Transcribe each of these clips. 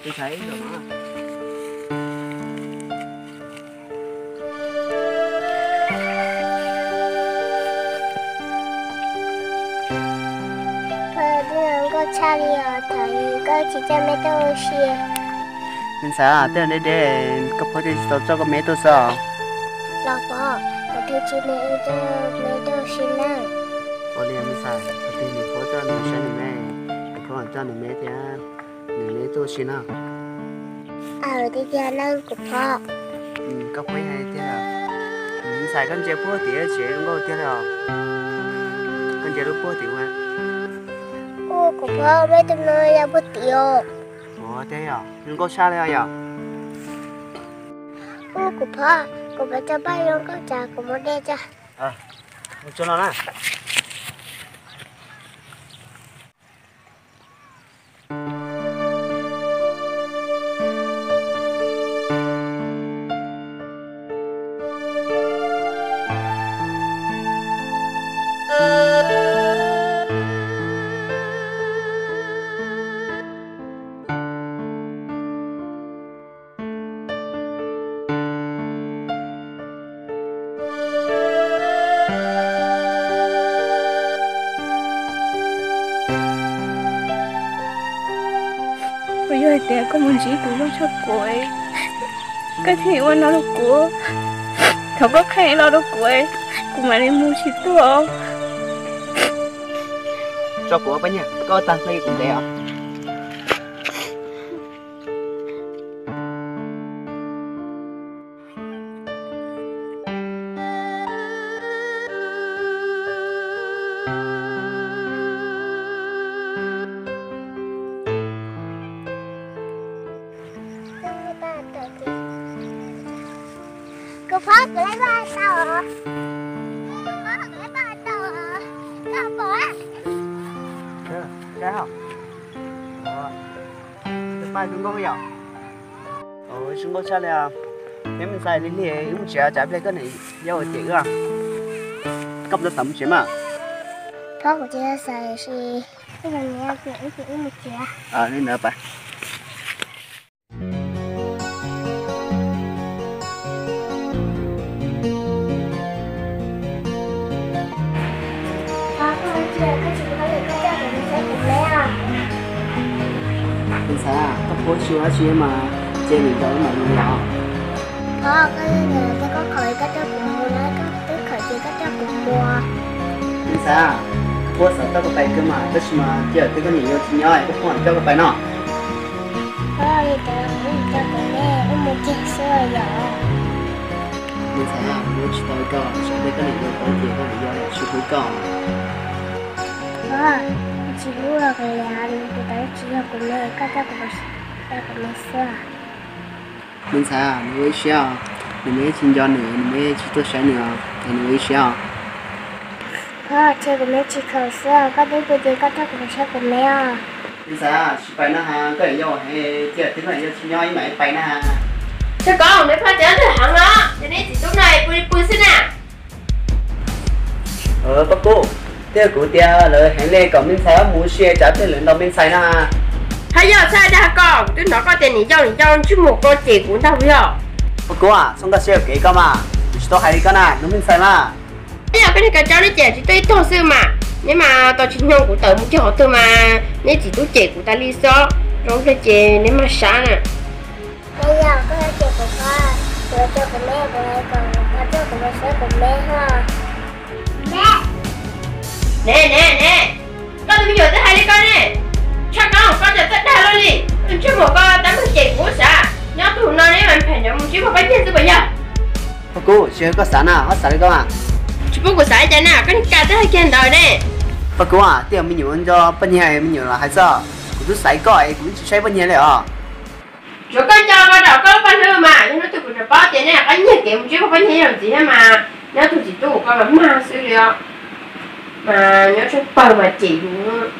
Ntxhais, koj txaj nkauj tshaj li os, thaum koj tsis coj me tuaj ua si. Me ntxhais, tej deb deb koj phob twb tsis tau coj koj me tuaj xwb. Los pov, thaum twg tsis me coj me tuaj ua si na. Ua li me ntxhais, thaum twg nws phob coj nws saib nws me, nws phob coj nws me thiab, nws me tuaj ua si na. Tiag tiag na kuv phob. Koj phob hais tiag. Me ntxhais, koj ntsia puag tim tsev zoo nkauj tiag li os. Koj ntsia lub puag tim ua. Kuv phob, me tub no yog puag tim os. Ua tiag yom, zoo nkauj tshaj li os yom. Kuv phob, kuv pab coj paj zoo nkauj tsam kuv mus de tso. Mus tso no na. Puas yog hais tias koj mus ntsib tus zoo tshaj kuv, koj thiaj ua no rau kuv? Thaum koj qhia li no rau kuv, kuv mam li mus tsis tuaj. Tso kuv ua pab nyiaj, koj tag nrho kuv ntev os. Kuv phob, kuv lab paj tau. Kuv phob, kuv lab paj tau. Koj pom? Paj zoo nkauj yom. Zoo nkauj tshaj li. Neb me ntxhais, lig lig wb mus tsev tsam ib pliag koj niam yau cem wb. Koj puas tau mus tsev mas? Phob, kuv tsis xav sim, wb mus tsev. Li ntawd pab. Me ntxhais, koj phob tsis ua dab tsi mas cia nws nrog wb mam mus os. Phob, koj yog tus twb koj khawm koj coj kuv mus no, koj twb khawm ces koj coj kuv mus. Me ntxhais, koj phob xav coj koj pais kawg mas, tab sis mas cia twb koj niam yau tsis nyob es koj phob coj koj pais no. Phob, li cas los kuv coj kuv me wb mus kiag xwb yom. Me ntxhais, kuv tsis tau koj, tsam pliag koj niam yau paub ces koj niam yau yuav tsis hlub koj. Phob, kuv tsis hlub los kuv liam, kuv twb tsis yog kuv me, koj coj kuv mus, coj kuv mus xwb. Me ntxhais, nws ua ib siab, nws me tsis nco nws, nws me tsis tuaj saib nws, es nws ua ib siab. Phob, ces kuv me tsis khawm xwb, koj twb pw ces koj coj kuv mus saib kuv me os. Me ntxhais, tsis pais no has, koj niam yau hais tias twb koj niam yau tsis nyob ib mam pais na has. Tsis koj, neb phob tias twb heev no, ces neb txiv tub no pw li pw xwb na. Paj Kub, twb yog kuv tias lawv heev li kom me ntxhais wb mus ua si tsam pliag lawv ntaus me ntxhais na. Haj yog txhob dag koj, kuv twb hnov koj tias niam yau niam yau ntsej muag ko cem kuv ntag puas yog? Paj Kub, txhob nkag siab yuam kev koj mas, kuv tsis tau hais li koj na, hnub me ntxhais mas. Yog koj niag kav tsov neb cem tsis tuaj ib tog xwb mas, neb mas tau tsis nyoog kuv tawm mus cog qhov twg mas neb txiv tub cem kuv tas li xwb, zoo li ces neb mas sab na. Yog koj cem kuv, kuv coj kuv me, kuv kom kuv coj kuv me saib kuv me ho. Ne ne ne, koj tus me nyuam twb hais li koj ne, tshaj koj, koj cov txawj dag luaj li, ntsej muag ko tab meeg cem kuv sav, nyob tus no neb mas phem nyob mus ntsib pog Paj Nyiag xwb puas yog? Paj Kub, tsis yog koj xav na, koj xav li koj mas. Tsis pub kuv xav li cas na, koj niag kav twb hais kiag ntawd ne. Paj Kub, twb yog me nyuam nco Paj Nyiag me nyuam los hais xwb, kuv twb xaiv koj es kuv twb tsis saib Paj Nyiag li os. Tsuav koj nco koj zaum koj lub paj hlwb mas, yog hnub twg kuv rov paub tias neb qab nyiag kev mus ntsib pog Paj Nyiag yog txiv thiab mas, nyob tus txiv tub koj mas mag xwb li os. Mas nyob tsheej pawg mas cem yus,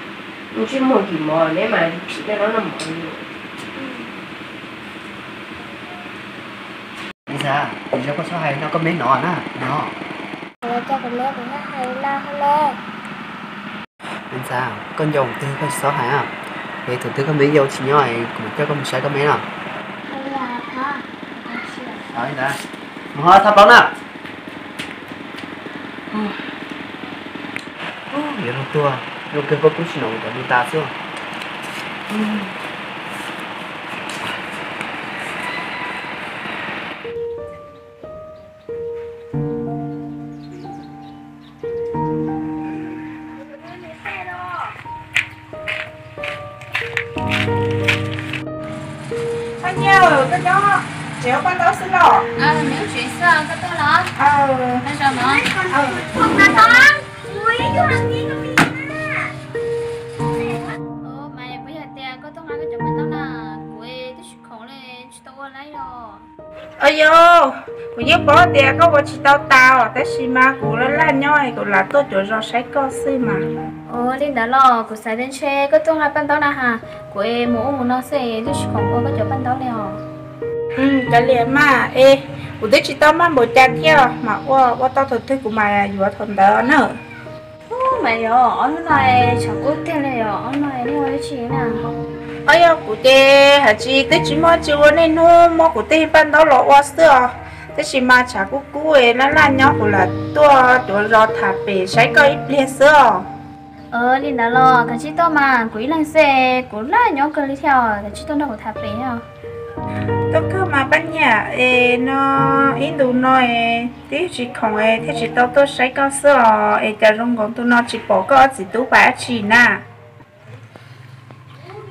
ntsej muag kim mov neb mas phim noj zaub noj mov li. Me ntxhais, kuv nco koj txhob hais no koj me hnov na, no. Kuv nco kuv me, kuv txhob hais li no me. Me ntxhais, koj nco kuv twg koj tsis txhob hais. Es thaum twg koj me yau tsis nyob kuv coj koj mus saib koj me no. Mus ho thaj plaub na. Yuav luag tuag, luag kawg koj kub tsis nov cov li tas xwb. Paj Nyiaj, koj nyob tsev ua paj ntaub xwb los? Nyob tsev xwb, koj tuaj los? Mas puas yog tias koj tuaj nqa koj cov paj ntaub na, kuv twb tsis khoom li, tsis tau ua li los. Yog, kuv yeej paub tias koj ua tsis tau tas, tab sis mas kuv laj laj nyob es kuv lam tuaj cuav zos saib koj xwb mas. Ua li ntawd los kuv xav tias ntshe koj tuaj nqa paj ntaub na has, kuv es mus ub mus no xwb es twb tsis khoom ua koj cov paj ntaub li os. Kav liam mas es, kuv twb tsis tau maj npaum cas thiab, mas ua ua tau thaum twg kuv mam yuav thaum ntawd na. Mas yog ob hnub no tshav kub tiag li os, ob hnub no nej ua dab tsi na? Ob, yog kuv ces hais tsis twb tsis muaj tsis ua, niaj hnub muab kuv tej paj ntaub los ua xwb os. Tab sis mas tshav kub kub es laj laj nyob, kuv lam tuaj cuav zos tham pem saib koj ib pliag xwb os. Li ntawd los kav tsij tuaj mas, kuv ib leeg xwb, kuv laj nyob kawg li thiab, kav tsij tuaj nrog kuv tham pem os. Tuaj kawg mas Paj Nyiaj, es no ib ntus no es twb tsis khoom es thiaj tsis tau tuaj saib koj xwb os, es cas zoo nkaus ntu no tsis pom koj ob txiv tub pais dab tsi na?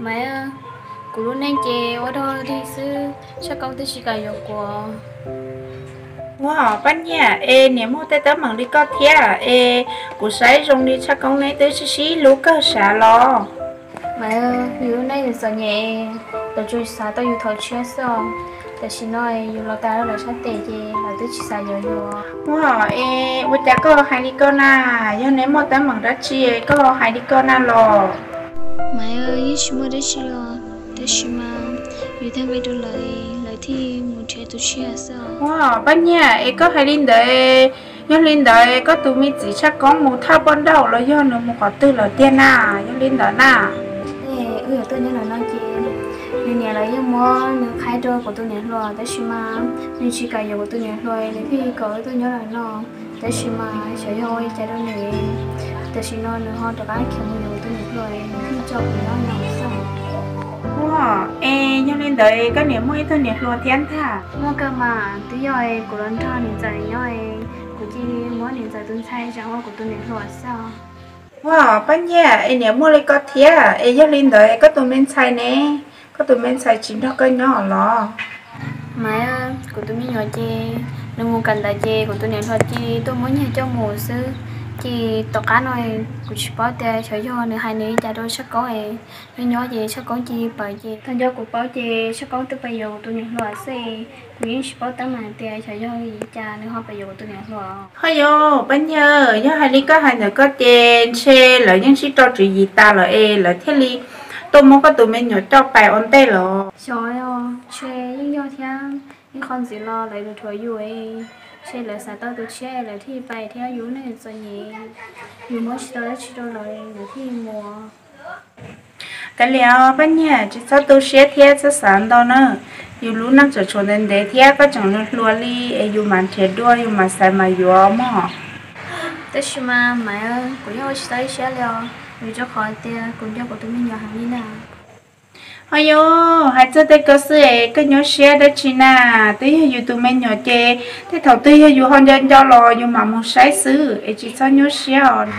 Mas kuv lub neej ces ua dog dig xwb, Tshaj Koob twb tsis kam yuav kuv. Ua, Paj Nyiaj, es niam muaj tej teeb meem li koj thiab es, kuv saib zoo li Tshaj Koob neb twb sib sib hlub kawg sav los. Mas yus lub neej yus txom nyem, lawv tsuas xav tau yus thaum tshiab xwb os. Tam sim no yus los tas lawv sab tes ces lawv twb tsis xav yuav yus. Ua, es ua cas koj hais li ko na? Yog neb muaj teeb meem dab tsi koj hais li ko na los? Mas yeej tsis muaj dab tsi os, tab sis mas yus thiaj nqis rau lawv, lawv thiaj mus nrhiav tus tshiab xwb os. Ua, Paj Nyiaj, es koj hais li ntawd, yog li ntawd koj tus me txiv Tshaj Koob mus thaj poj nrauj los yog nws mus qhov twg lawm tiag na, yog li ntawd na? Wb yuav tuaj nyob ntawm no ces nws niam lawv yeej muab nws qhaib rau kuv tus niam hluas, tab sis mas nws tsis kam yuav kuv tus niam hluas, nws thiaj kom wb tuaj nyob ntawm no. Tab sis mas xyov yog ua li cas rau nws, tam sim no nws ho rov qab khiav mus yuav kuv tus niam hluas, nws thiaj tso kuv nyob no xwb. Ua, es yog li ntawd koj niam muaj ib tug niam hluas thiab ntag? Muaj kawg mas, twb yog kuv los nrog niam ntxawm nyob, kuv cia li muab niam ntxawm tus ntxhais zam ua kuv tus niam hluas xwb os. Ua, Paj Nyiaj, es niam muaj li ko thiab, es yog li ntawd koj tus me ntxhais ne? Koj tus me ntxhais tsis nrog koj nyob los? Mas kuv tus me nyuam ces nws mus kawm ntawv ces kuv tus niam hluas cia li tuaj muab nyiag coj mus xwb. Ces tom qab no kuv tsis paub tias xyov yog nws hais nws li cas rau Tshaj Koob es, nyob nyob ces Tshaj Koob cia li pawv ces thaum nco kuv paub ces Tshaj Koob twb pais yuav kuv tus niam hluas xwb. Kuv yeej tsis paub teeb meem tias xyov yog li cas nws ho pais yuav kuv tus niam hluas. Ho yog, Paj Nyiaj, yog hais li koj hais ntawm koj ces ntshe lawv yeej sib rau tswv yim tas lawm es lawv thiaj li tuaj muab koj tus me nyuam coj pais ua ntej los? Xyov, ntshe yeej yog thiab. Ib qho ntxiv los lawv yuav dhuav yus, ntshe lawv xav tau tus tshiab lawv thiaj pais thiab, yus lub neej txom nyem, yus muab tsis tau dab tsi rau lawv, lawv thiaj mus. Kav liam os Paj Nyiaj, tsis txhob tu siab thiab txhob xav ntau na. Yus lub neej tseem tshuav ntev ntev thiab, koj tseem hluas hluas li es yus mam nrhiav dua yus mam xaiv mam yuav mog. Tab sis mas Maiv, kuv yeej ua tsis tau ib siab li os, vim rau qhov tias kuv nco kuv tus me nyuam heev li na. Ho yog hais txog tej ko xwb es koj nyuaj siab dab tsi na? Twb yog yus tus me nyuam ces tej thaum twg yog yus ho nco nco los yus mam mus saib xwb es tsis txhob nyuaj siab os.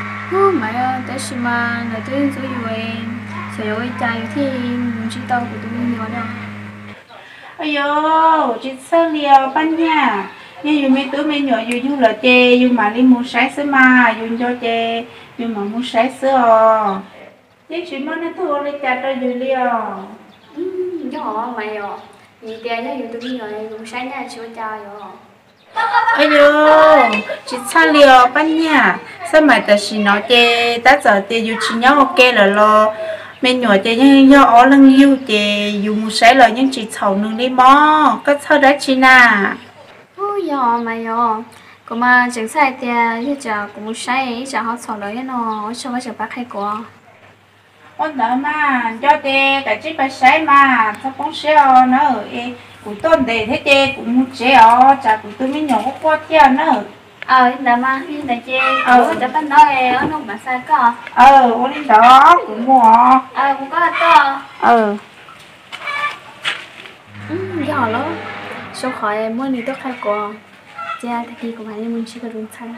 Maiv, tab sis mas lawv twb ntxub yus, xyov yuav ua cas yus thiaj mus ntsib tau kuv tus me nyuam na. Ho yog tsis txhawj li os Paj Nyiaj, yog yus me tub me nyuam yus yug lawm ces yus mam li mus saib xwb mas, yus nco ces yus mam mus saib xwb os. Yeej tsis muaj neeg tuaj ua li cas rau yus li os. Yog Maiv os, vim tias yog yus tus me nyuam yus mus saib na tsis ua cas yog. Yog tsis txhawj li os Paj Nyiaj, xab mais tam sim no ces tab txawm tias yus tsis nyob ua ke lawm los me nyuam ces yeej yog ob leeg yug ces yus mus saib los yeej tsis txhaum nws li mog, koj txhawj dab tsi na? Yog Maiv os, kuv mas tseem txhawj hais tias yog tsam kuv mus saib ib tsam ho txhaum lawv thiab no, ua tsaug koj tseem pab qhia kuv. Ua ntawd mas nco ces kav tsij pab saib mas txhob poob siab os na. Es kuv tuaj ntev thiab ces kuv mus tsev os, tsam kuv tus me nyuam quaj quaj thiab na. Aw, li ntawd mas li ntawd ces kuv cov paj no ob nub mam xa koj. Aw, ua li ntawd kuv mus os. Aw, mus koj tuaj. Aw. Yog los, sau qhov muab nws tuaj qhaib kuv, ces tag kis kuv mam li mus ntsib kuv tus ntxhais.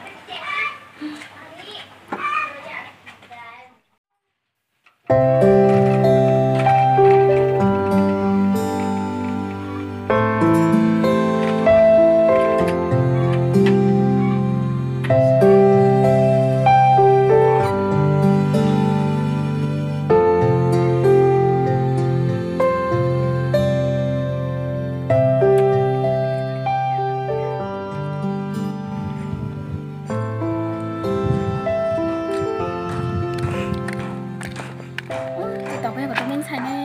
Tus tod puas yog kuv tus me ntxhais ne?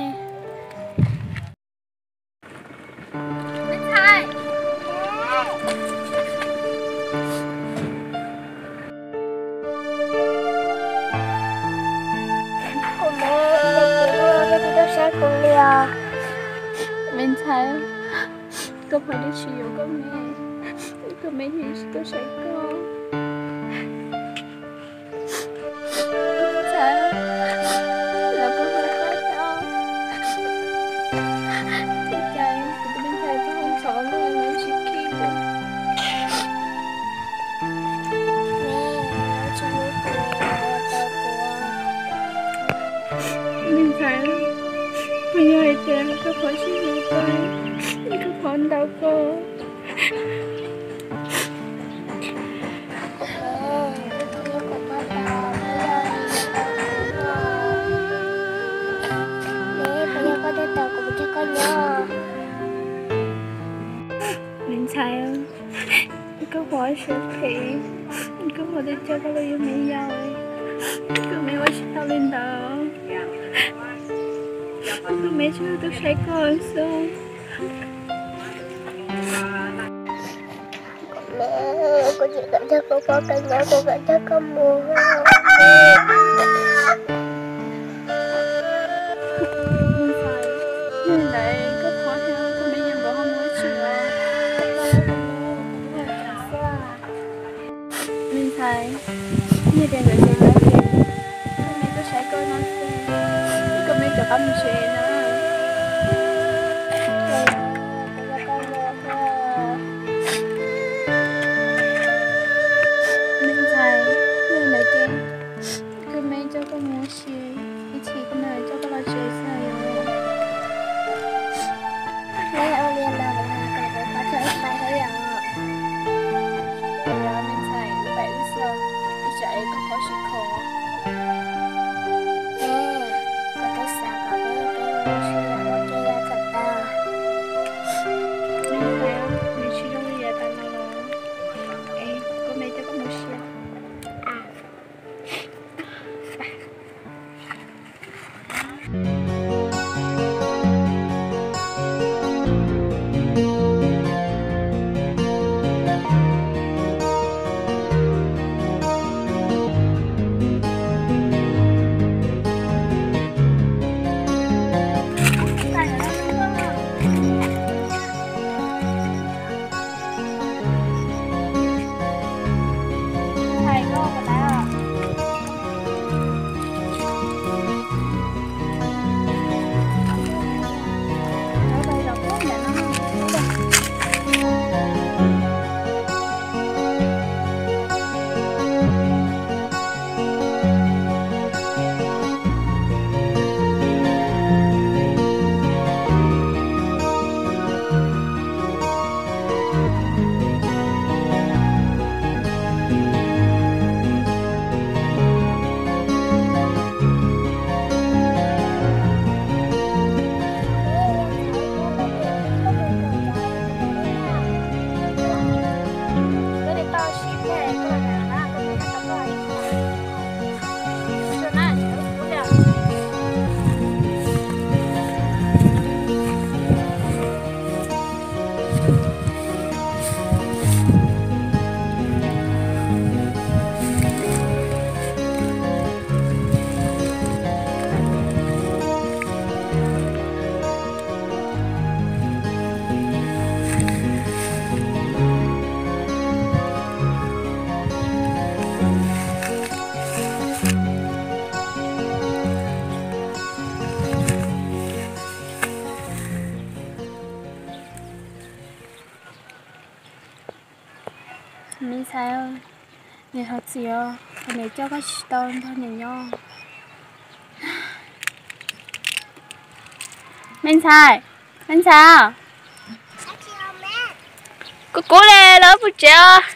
Me ntxhais. Kuv me, koj tsis tuaj saib kuv li os. Me ntxhais, koj pom dab tsi yuav koj me, koj me yeej tsis tuaj saib koj. Ntxhais, los koj hlub koj thiab. Txij caij kuv tus me ntxhais tuaj ntxov no lawv tsis khib kuv. Me ntxhais, puas yog hais tias koj pom sib hlub koj, koj pom ntaus koj? Me ntxhais, koj pom siab phem, koj pom tias coj koj los yug me yau, koj me ua tsis tau li ntawd, koj me tsuas tuaj saib koj xwb. Me, kuv tsis kam coj koj poj koj nyob, kuv kam coj koj mus. Yog ntawd koj pom tias koj me nyuam nkawd ho mus tsis los, me ntxhais, yog tias nkawd tsis los ces koj me tuaj saib koj no xwb, koj me rov qab mus tsev na. Me ntxhais, yog ntawd ces koj me coj koj mus ua si, ib chim kuv mam coj koj los tsev xwb os. Me ntxhais, wb pais wb xwb, ib tsam es koj phob tsis kho. Kuv twb xav kom peb, peb mus ua si ua ke yav tom ntej. Me ntxhais, nws tsis zoo li yav tas los, es koj me coj koj mus ua si. Txiv, niam coj koj tsis tau nrog niam nyob. Me ntxhais, me ntxhais, kub kub li, lawv pw tsev os.